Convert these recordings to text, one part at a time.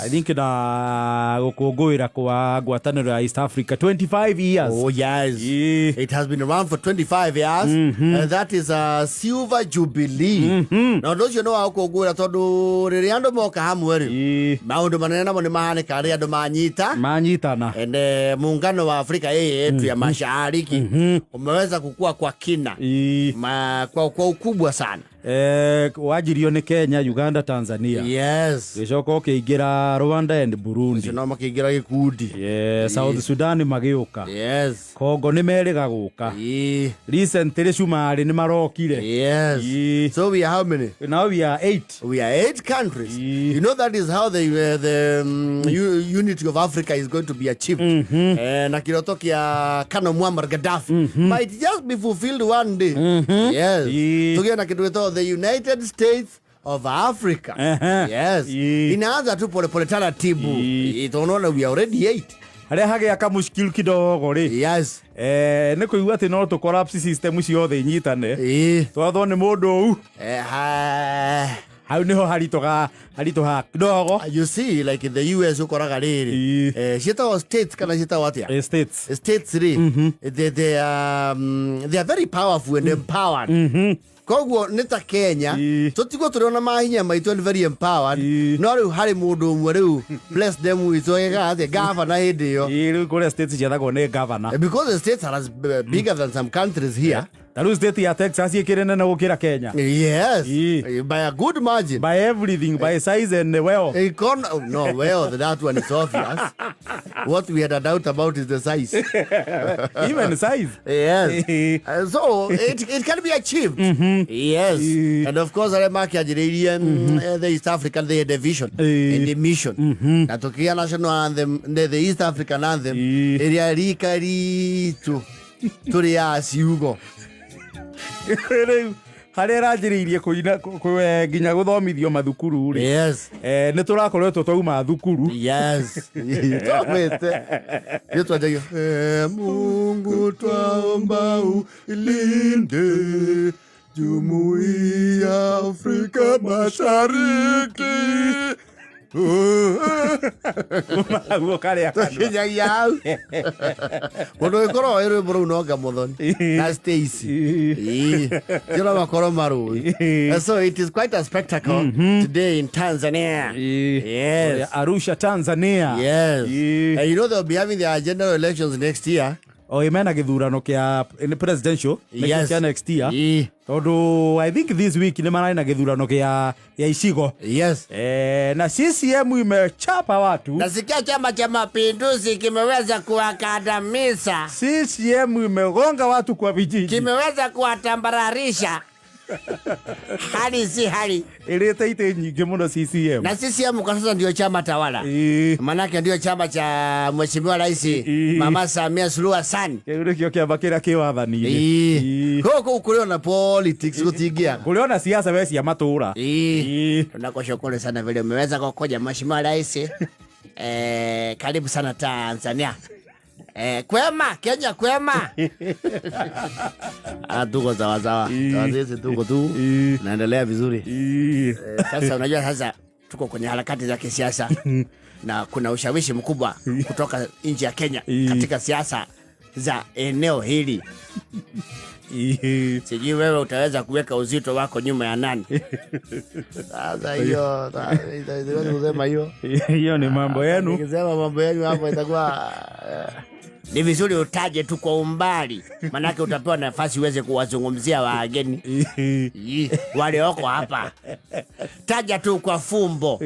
I think na gũkũngũĩra kwa ngwatanĩro ya East Africa 25 years. Oh yes. Ĩĩ. It has been around for 25 years. And that is a silver jubilee. Na ũndũ ũcio nĩ wa gũkũngũĩra tondũ rĩrĩa andũ moka hamwe rĩ, Ĩĩ. maũndũ manene namo nĩ mahanĩkaga rĩrĩa andũ manyita. Manyitana. And muungano wa Afrika hii yetu ya mashariki umeweza kukua kwa kina Ĩĩ. kwa ukubwa sana. Eh, wanjirio nĩ Kenya, Uganda, Tanzania. Yes. Gĩcoka ũkĩingĩra Rwanda and Burundi. Ũcio no makĩingĩra gĩkundi. Yeah, South Sudan magĩũka. Yes. Congo nĩ merĩga gũka. Ĩĩ. Recently Cumarĩ nĩ marokire. Yes. Ĩĩ. So we are how many? Now we are 8. We are eight countries. Ĩĩ. You know that is how the unity of Africa is going to be achieved. Na kiroto kia Kano Muammar Gaddafi might just be fulfilled one day. Yes. Ĩĩ. Tukiwa na kitu kinaitwa the United States of Africa. Yes. Ĩĩ. Inaanza tu pole pole taratibu. Ĩĩ. Tunaona we are already eight. Harĩa hagĩa kamushkil kidogo rĩ. Yes. Eh, nĩ kũigua atĩ no tũ collapse system ciothe inyitane. Ĩĩ. Twathwo nĩ mũndũ ũu. Eh, ha- Hau nĩho haritũha haritũha kidogo. You see, like in the US ukoraga rĩrĩ. Ĩĩ. Ciĩtagwo states kana ciĩtagwo atĩa? Eh, states. States rĩ, they are very powerful and empowered. Koguo nĩ ta Kenya Ĩĩ. tũtigwo tũrĩ ona mahinya maitũ and very empowered. Ĩĩ. No rĩu harĩ mũndũ ũmwe rĩu bless them witũ ekaga atĩa gavana hĩndĩ ĩyo. Ĩĩ, rĩu kũrĩa states ciathagwo nĩ governor. Because the states are as bigger than some countries here. Ta rĩu state ya Texas ĩkĩrĩ nene gũkĩra Kenya. Yes. Ĩĩ. By a good margin. By everything, by size and wealth. Oh, no, well, that one is obvious. What we had a doubt about is the size. Even size. Yes. So it can be achieved. Yes. And of course, arĩa makĩanjĩrĩirie the East African, they had a vision and a mission. Na tũkĩgĩa national anthem, the East African anthem, ĩrĩa rika ritũ tũrĩ a ciugo. Rĩu harĩa ĩranjĩrĩirie kũina nginya gũthomithio mathukuru rĩ. Yes. Eh, nĩ tũrakoretwo twauma thukuru. Yes. Twamwĩte. Nĩ twanjagia, "Ee Mungu twaomba uilinde Jumuiya Afrika Mashariki." Guo karĩa kanua. Tũkinyagia hau. Mũndũ ũgĩkorwo oĩ rwĩmbo rũu no Ngamuthoni na Stacy. Ĩĩ. Tio makorwo marũĩ. And so it is quite a spectacle today in Tanzania. Ĩĩ. Yes. Arusha, Tanzania. Yes. Ĩĩ. And you know they'll be having their general elections next year. O ĩ mena gĩthurano kĩa nĩ presidential nĩkĩo kĩa next year. Ĩĩ. Tondũ I think this week nĩ mararĩ na gĩthurano kĩa icigo. Yes. Eh, na CCM imechapa watu. Nasikia Chama cha Mapinduzi kimeweza kuwakandamiza, CCM imegonga watu kwa vijiji. Kimeweza kuwatambararisha. Hali si hali. Ĩrĩte itĩ nyingĩ mũno CCM. Na CCM kwa sasa ndio chama tawala. Manake ndio chama cha Mheshimiwa Rais Mama Samia Suluhu Hassan. Kĩu nĩkĩo kĩama kĩrĩa kĩ wathani-inĩ. Ĩĩ. Kũu kũrĩ ona politics gũtingĩa. Kũrĩ ona siasa we cia matũra. Ĩĩ. Tunakushukuru sana vile umeweza kukuja, Mheshimiwa Rais. Karibu sana Tanzania. Kwema, Kenya kwema. Ah, tuko sawa sawa. Sisi tuko tu. Naendelea vizuri. Sasa unajua sasa tuko kwenye harakati za kisiasa na kuna ushawishi mkubwa kutoka nchi ya Kenya katika siasa za eneo hili. Sijui wewe utaweza kuweka uzito wako nyuma ya nani? Sasa hiyo, siwezi kusema hiyo. Hiyo ni mambo yenu. Nikisema mambo yenu hapo itakuwa ni vizuri utaje tu kwa umbali, manake utapewa nafasi uweze kuwazungumzia wageni wale wako hapa. Taja tu kwa fumbo,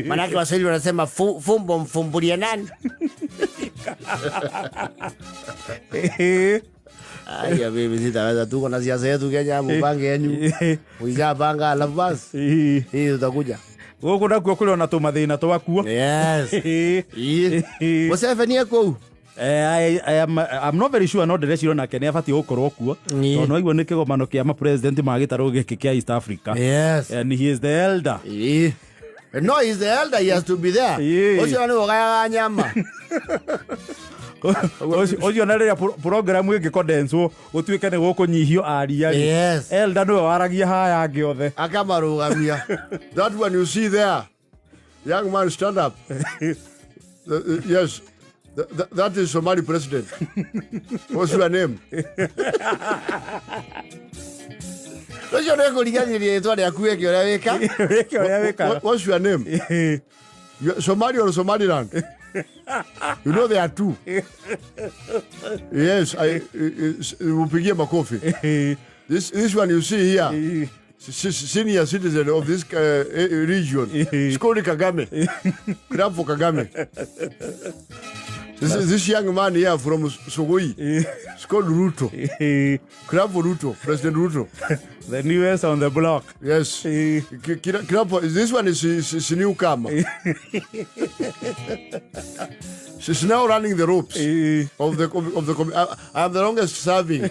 manake Waswahili wanasema fumbo mfumbulie nani? Aya, mimi sitaweza, tuko na siasa yetu Kenya, mupange yenyu. Ukishapanga alafu basi hii tutakuja. Gũkũ nakuo kũrĩ ona tũmathĩna twakuo. Yes. Museveni e kũu? I'm not very sure, no ndĩreciria nake nĩ abatiĩ gũkorwo kuo tondũ no aigua nĩ kĩgomano kĩa mapresident ma gĩtarũ gĩkĩ kĩa East Africa. Yes. And he is the elder. Ĩĩ. No, he's the elder, he has to be there. Ũcio nĩwe ũgayaga nyama. Ũcio na rĩrĩa program ĩngĩkondenswo gũtuĩke nĩ gũkũnyihio aria rĩ. Yes. Elder nĩwe waragia haya angĩ othe. Akamarũgamia. That one you see there. Young man, stand up. Yes, that is Somali president. What's your name? Ũcio nĩ kũriganĩria rĩtwa rĩaku wĩke ũrĩa wĩka. Wĩke ũrĩa wĩkaga. What's your name? Somali or Somaliland? You know there are two. Yes, upigie makofi. This one you see here, senior citizen of this region, it's called Kagame. Clap for Kagame. This young man here from Sogoi, it's called Ruto. Clap for Ruto, President Ruto. The newest on the block. Yes. Clap for, this one is newcomer. She's now running the ropes of the I am the longest serving.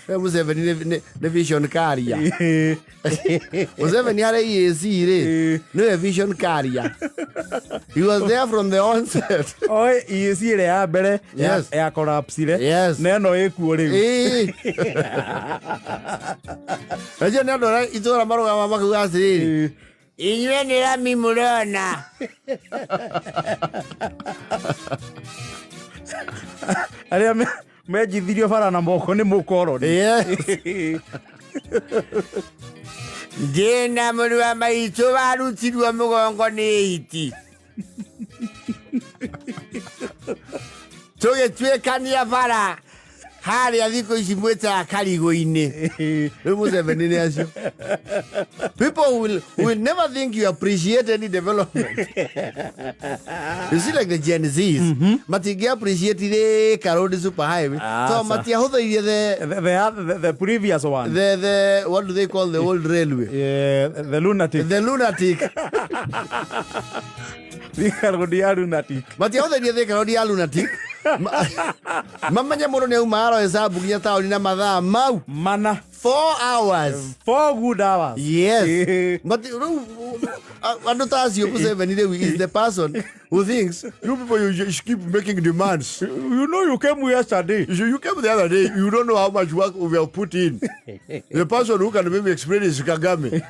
Museveni nĩ vision carrier. Museveni arĩ EAC rĩ, nĩwe vision carrier. He was there from the onset. Oi, EAC ĩrĩa ya mbere Yes. ya collapsire. Yes. Na ĩno ĩkuo rĩu. Nacio nĩ andũ arĩa itũra marũgama makiuga atĩrĩrĩ, inyuĩ nĩ rami mũrona. Arĩa menjithirio bara na moko nĩ mũkoroni. Yes. Ndĩna mũrũ wa maitũ warutirwo mũgongo nĩ iti. Tũgĩtuĩkania bara harĩa thikũ ici mwĩtaga karigũ-inĩ. Rĩu Museveni nĩ acio. People will never think you appreciate any development. You see, like the Gen Zs, matingĩ appreciate the road super highway. So matiahũthĩirie The previous one. The what do they call the old railway? Yeah, the lunatic. The lunatic. Thika road ya lunatic. Matiahũthĩirie Thika road ya lunatic. Mamenya mũndũ nĩ auma aro hesabu nginya taũni na mathaa mau. Mana. 4 hours. 4 good hours. Yes. But andũ ta acio Museveni rĩu is the person who thinks you people, you just keep making demands. You know you came yesterday. You came the other day. You don't know how much work we have put in. The person who can maybe explain is Kagame.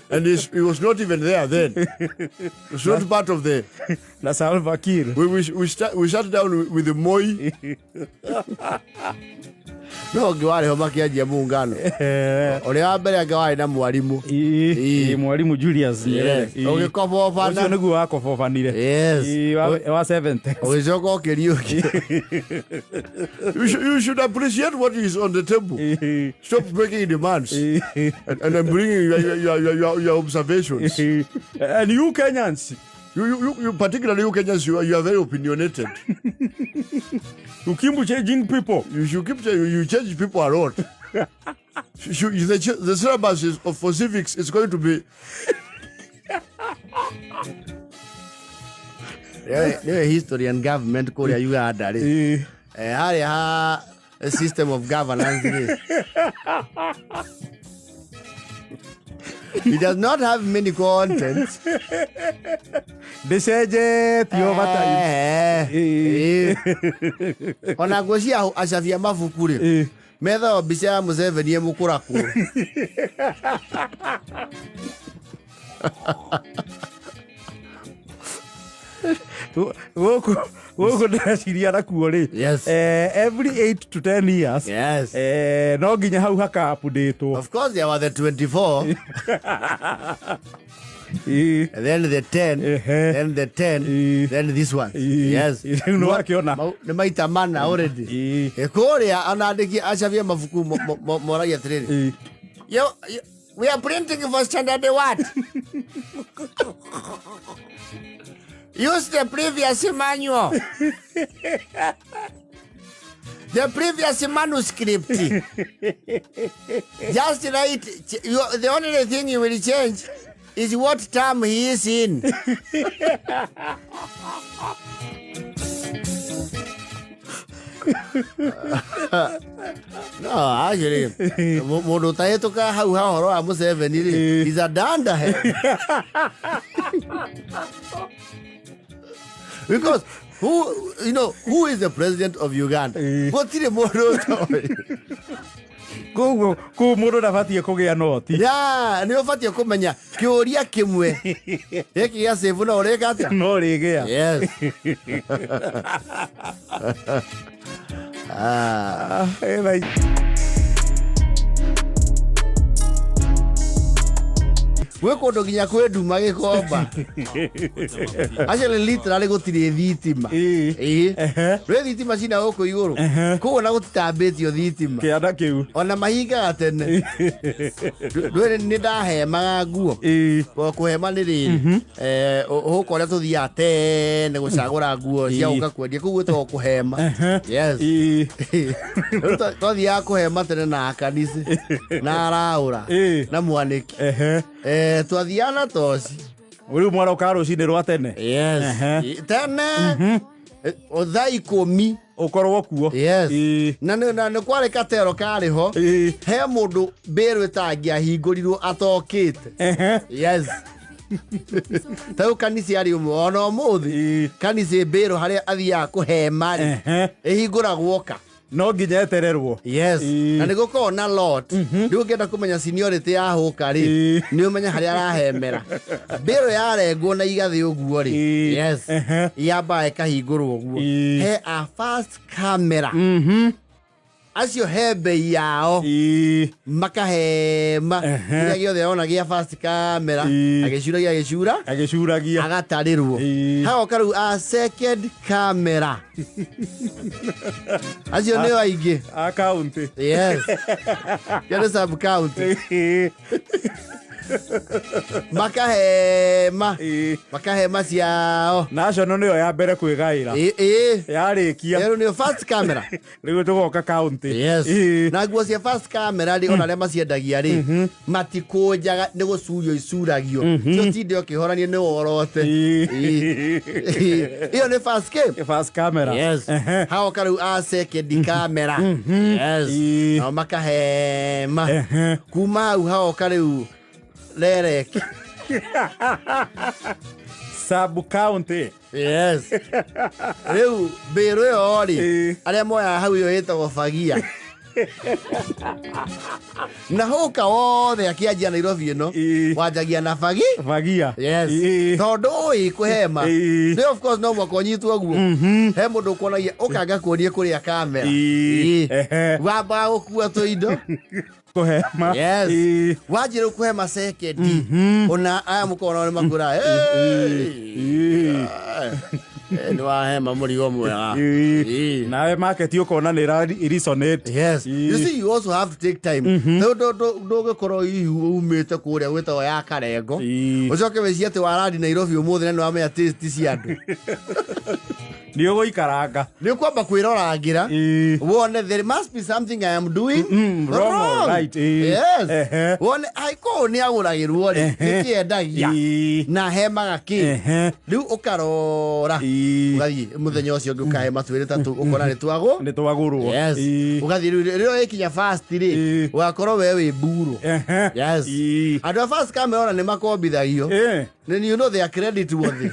And he was not even there then. It's not part of the... Na Salva Kiir. We sat down with the Moi. No, ũngĩ warĩ ho makĩanjia muungano. Ũrĩa wa mbere anga warĩ na mwarimu. Mwarimu Julius Nyerere. Ũgĩkobobana. Ũcio nĩguo wakobobanire. Yes. Wa 70. Ũgĩcoka ũkĩriũkia. You should appreciate what is on the table. Stop making demands. And I'm bringing your observations. And you Kenyans. You particularly you Kenyans, you are very opinionated. You keep changing people. You should keep you change people a lot. The syllabus is, for civics is going to be. Yeah, history and government Korea Uganda. Harĩa system of governance. It does not have many contents. Ndĩcenjetio over time. Ona nguo cia acabia mabuku rĩ, methaga mbica ya Museveni ĩ mũkũrakũrũ. Gũkũ ndĩreciria nakuo rĩ, Yes. Every 8 to 10 years, Yes. No nginya hau haka update-wo. Of course there were the 24. And then the 10, then the 10, then this one. Yes. Rĩu nĩ wakĩona. Nĩ maita mana already. Kũrĩa ona andĩki acabia mabuku moragia atĩrĩrĩ. We are printing for standard what? Use the previous manual. The previous manuscript. Just write. The only thing you will change is what term he is in. No, actually, mũndũ ũtahĩtũka hau ha ũhoro wa Museveni rĩ, he's a dunderhead. Because Who, you know, who is the president of Uganda? Gũtirĩ mũndũ ũtoĩ. Koguo kũu mũndũ ndabatiĩ kũgĩa noti. Ya, nĩ ũbatiĩ kũmenya kĩũria kĩmwe gĩkĩ gĩa save no ũrĩka atĩa? No rĩgĩa. Yes. Ah. Ah, Gwĩ kũndũ nginya kwĩ nduma gĩkomba. Actually literally gũtirĩ thitima. Ĩĩ. Ĩĩ. Ehe. Rwĩ thitima cina gũkũ igũrũ. Koguo na gũtitambĩtio thitima. Kĩanda kĩu. Ona mahingaga tene. Ndwĩ nĩ ndahemaga nguo. Ĩĩ. Kũhema nĩ rĩrĩ hũka ũrĩa tũthiaga tene gũcagũra nguo cia Ĩĩ. gũka kwendia kũu gwĩtagwo kũhema. Yes. Ĩĩ. Rĩu twathiaga kũhema tene na akanisi na araũra Ĩĩ. na mwanĩki. Ehe. Twathiaga na toci. Rĩu mwaroka rũcinĩ rwa tene. Yes. Ehe. Tene o thaa 10 Ũkorwo kuo. Yes. Ĩĩ. Na nĩ kwarĩ katero karĩ ho. Ĩĩ. He mũndũ mbĩrũ ĩtangĩahingũrirwo atokĩte. Ehe. Yes. Tarĩu kanitha arĩ ũmwe ona ũmũthĩ Ĩĩ. kanitha mbĩrũ harĩa athiaga kũhema rĩ Ehe. ĩhingũragwo ka. No nginya etererwo. Yes. Ĩĩ. Na nĩ gũkoragwo na lot. Rĩu ũngĩenda kũmenya seniority ya hũka rĩ Ĩĩ. nĩ ũmenya harĩa arahemera. Mbĩrũ yarengwo na igathĩ ũguo rĩ. Ĩĩ. Yes. Ehe. Yambaga ĩkahingũrwo ũguo. Ĩĩ. He a first camera. Acio he bei yao. Ĩĩ. Makahema Ehe. kĩrĩa gĩothe ona gĩa first camera Ĩĩ. agĩcuragia agĩcura Agĩcuragia. agatarĩrwo. Ĩĩ. Hagoka rĩu a second camera. Acio nĩo aingĩ. A county. Yes. Kĩo nĩ sub county. Ĩĩ. Makahema. Ĩĩ. Makahema ciao. National nĩyo ya mbere kwĩgaĩra. Ĩĩ. Ĩĩ. Yarĩkia. Ĩyo nĩyo first camera. Rĩu tũgoka county. Yes. Ĩĩ. Na nguo cia first camera rĩ ona arĩa maciendagia rĩ matikũnjaga nĩ gũcurio icuragio. Cio tinde ũkĩhorania nĩ worote. Ĩĩ. Ĩĩ. Ĩyo nĩ first game. First camera. Yes. Ehe. Hagoka rĩu a second camera. Yes. Ĩĩ. Nao makahema. Ehe. Kuma hau hagoka rĩu rerek. Sub county. Yes. Rĩu mbĩrũ ĩyo rĩ Ĩĩ. arĩa moyaga hau ĩyo ĩtagwo bagia. Na hũka wothe akĩanjia Nairobi ĩno Ĩĩ. wanjagia na bagi. Bagia. Yes. Ĩĩ. Tondũ ũĩ kũhema. Ĩĩ. Nĩ of course no mũhaka ũnyitwo guo. He mũndũ ũkuonagia ũkanga kuonie kũrĩa kamera. Ĩĩ. Ehe. Wambaga gũkua tũindo. Kũhema. Yes. Ĩĩ. Wanjĩra ũkũhema second. Ona aya mũkona nĩ makwĩra. Ĩĩ. Nĩ wahema mũrigo mwega. Ĩĩ. Ĩĩ. Nawe market ũkona nĩ ĩra resonate. Yes. Ĩĩ. You see, you also have to take time. Rĩu ndũgĩkorwo hihi umĩte kũrĩa gwĩtagwo ya Karengo. Ĩĩ. Ũcoke wĩcirie atĩ warandi Nairobi ũmũthĩ na nĩ wamenya taste cia andũ. Nĩ ũgũikaranga. Nĩ ũkwamba kwĩrorangĩra. Ĩĩ. Wone there must be something I am doing Wrong or right, ĩĩ. Yes. Ehe. Wone angĩkorwo nĩ agũragĩrwo rĩ, Ehe. nĩkĩendagia Ĩĩ. na hemaga kĩ. Ehe. Rĩu ũkarora. Ĩĩ. Ũgathiĩ mũthenya ũcio ũngĩ ũkahema twĩrĩ tatũ ũkona nĩ twagwo. Nĩ twagũrwo. Yes. Ĩĩ. Ũgathiĩ rĩu rĩrĩa ĩkinya fast rĩ, Ĩĩ. ũgakorwo we wĩ mburo. Ehe. Yes. Ĩĩ. Andũ a fast camera ona nĩ makombithagio. Ĩĩ. Then you know they are credit worthy.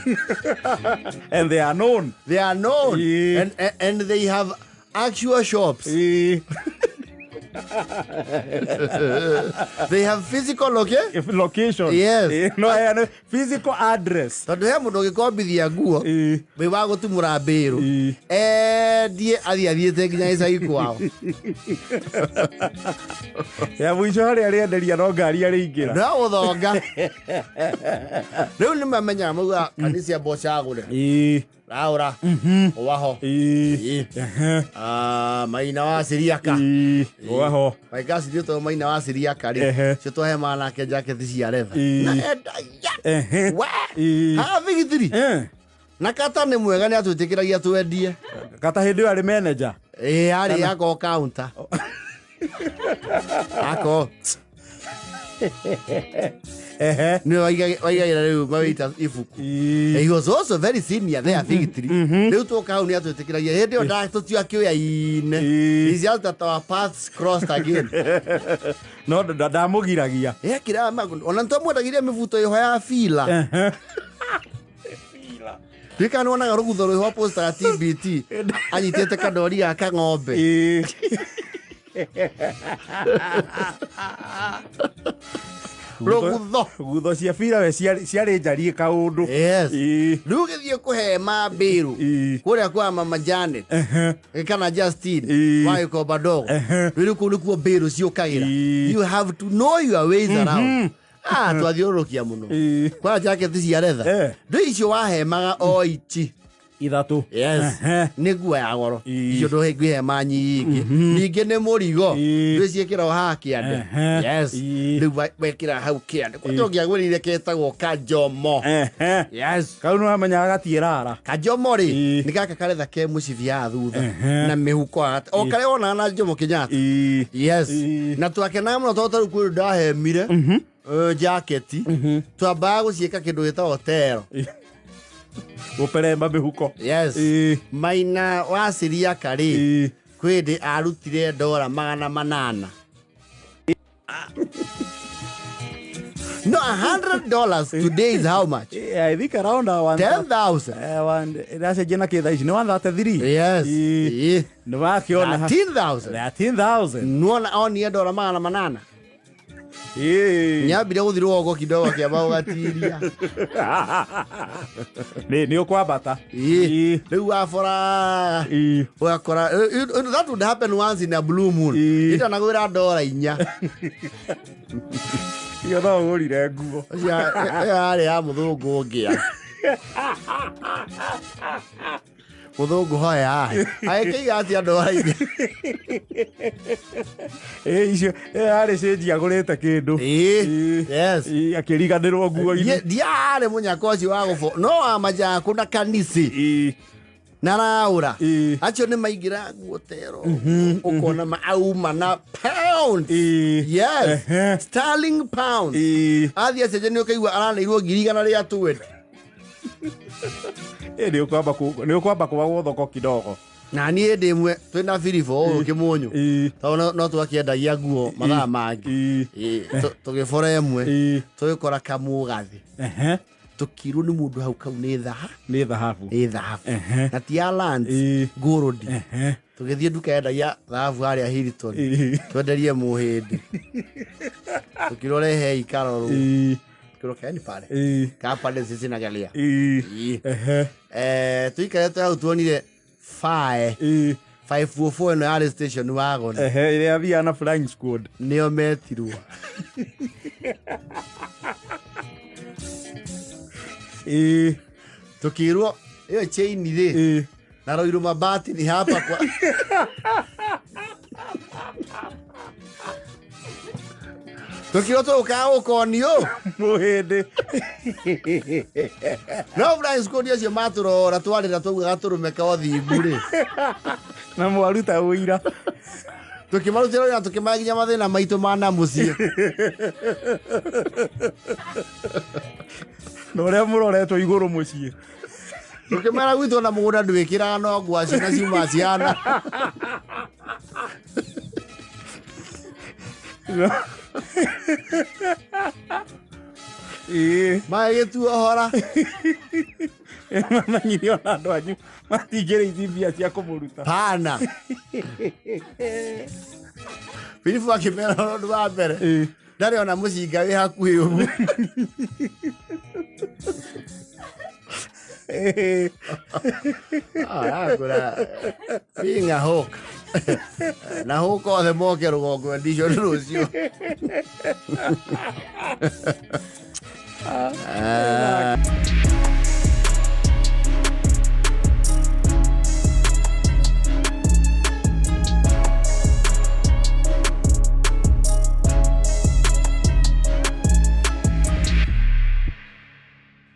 And they are known. They are known. Ĩĩ. And they have actual shops. Ĩĩ. They have physical, okay? If location. Yes. Ĩĩ, no heane physical address. Tondũ he mũndũ ũngĩkombithia nguo Ĩĩ. wĩ wa gũtumũra mbĩrũ Ĩĩ. endie athiĩ athiĩte nginya gĩcagi kwao. Ya mũico harĩa arĩenderia no ngari arĩingĩra. No gũthonga. Rĩu nĩ mamenyaga mauga kanitha mbocagũre. Ĩĩ. Raũra. Waho. Ĩĩ. Ĩĩ. Ehe. Ah, Maina wa Siriaka. Ĩĩ. Waho. Maigasi ndio to Maina wa Siriaka rĩ. Ehe. Cio twahemaga nake jaketi cia retha. Ĩĩ. Na endagia. Ehe. We. Ĩĩ. Ha bigitiri. Eh. Na kata nĩ mwega nĩ atwĩtĩkĩragia twendie. Kata hĩndĩ ĩyo arĩ manager. Ĩĩ arĩ ako counter. Ako. Ehe. Nĩwe waigagĩra rĩu mawĩta ibuku. Ĩĩ. He was also very senior there bigitiri. Rĩu twoka hau nĩ atwĩtĩkĩragia. Hĩndĩ ĩyo tũtiakĩũyaine. Ĩĩ. It's just that our paths crossed again. No ndamũgiragia. Ekĩraga ona nĩtwamwendagĩria mĩbuto ĩho ya fila. Ehe. Ndika nĩwonaga rũgutho rwĩho poster ya TBT anyitĩte kandori ga kang'ombe. Rũgutho. Gutho cia bira we ciarĩ njariĩ kaũndũ. Yes. Rĩu gĩthiĩ kũhema mbĩrũ kũrĩa kwa mama Janet kana Justine wa Gĩkomba ndogo. Rĩu kũu nĩkuo mbĩrũ ciũkagĩra. You have to know your ways around. Ah, twathiũrũrũkia mũno. Kwa jacket cia retha. Ndũ icio wahemaga o ici. Ithatũ. Yes. Nĩ nguo ya goro. Icio ndũngĩhema nyingĩ. Ningĩ nĩ mũrigo. Ndwĩciĩkĩra o haha kĩande. Yes. Rĩu wekĩra hau kĩande. Kwanja ũngĩagũrĩire ketagwo kajomo. Yes. Kau nĩ wamenyaga gatiĩrara. Kajomo rĩ, nĩ gaka karetha ke mũcibi haha thutha. Na mĩhuko haha. O karĩa wonaga na Jomo Kenyatta. Yes. Na twakenaga mũno tondũ tarĩu kwĩ ndahemire. Jaketi. Twambaga gũciĩka kĩndũ gĩtagwo tero. Gũperemba mĩhuko. Yes. Maina wa Siriaka rĩ, kwĩ hĩndĩ arutire ndora 800. No, $100 today is how much? Yeah, I think around 10,000. Iracenjia na kĩthaa ici nĩ 133. Yes. Nĩ wakĩona. 13,000. 13,000. Nĩwona onire ndora 800. Nyambire gũthiĩ rũgongo kidogo kĩamba gũgatiria. Nĩ ũkwambata. Rĩu wabora ũgakora that would happen once in a blue moon. Itanagwĩra ndora 4. Iyo no ũgũrire nguo. Ũcio yarĩ ya mũthũngũ ũngĩa. Mũthũngũ hoya. Agĩkĩiga atĩa ndora 4? Icio yarĩ cĩnji agũrĩte kĩndũ. Yes. Akĩriganĩrwo nguo-inĩ. Ndiarĩ mũnyaka ũcio wa gũbo. No wa majakũ na kanisi. Na raura. Acio nĩ maingĩra nguo tero. Ũkona auma na pounds. Yes. Sterling pounds. Athiĩ acenjania ũkaigua araneirwo 120,000. Nĩ ũkwamba kũgagwo thoko kidogo. Na niĩ hĩndĩ ĩmwe twĩna biribũ ũyũ kĩmũnyũ. Tondũ no twakĩendagia nguo mathaa mangĩ. Tũgĩbora ĩmwe. Tũgĩkora kamũgathĩ. Tũkĩrwo nĩ mũndũ hau kau nĩ thahabu. Nĩ thahabu. Nĩ thahabu. Na ti ya lands, gold. Tũgĩthiĩ nduka yendagia thahabu harĩa Hilton. Twenderie mũhĩndĩ. Tũkĩrwo rehei karorwo. Tũkĩrwo kaeni pale. Kaa pale sisi na galia. Tũikarĩte hau tuonire fae. 504 ĩno yarĩ station wagon. Ĩrĩa yathiaga na flying squad. Nĩo metirwo. Tũkĩrwo ĩyo chain rĩ. Na Ruiru mabati ni hapa kwa. Tũkĩrwo tũgũkaga gũkonio. Mũhĩndĩ. No flying squad acio matũrora twarĩra twauga gatũrũme ka ũthingu rĩ. Na mwaruta ũira. Tũkĩmarutĩra ũira tũkĩmaya nginya mathĩna maitũ ma na mũciĩ. Na ũrĩa mũroretwo igũrũ mũciĩ. Tũkĩmera gwitũ na mũgũnda ndwĩkĩraga no ngwaci na ciuma ciana. Magĩtuohora. Mamenyire ona andũ anyu matingĩrĩ ici mbia cia kũmũruta. Pana. Biribu akĩmera ũndũ wa mbere. Ndarĩ ona mũcinga wĩ hakuhĩ ũguo. Aragũra being a hawk. Na hawk othe moke rũgongo edition rũciũ.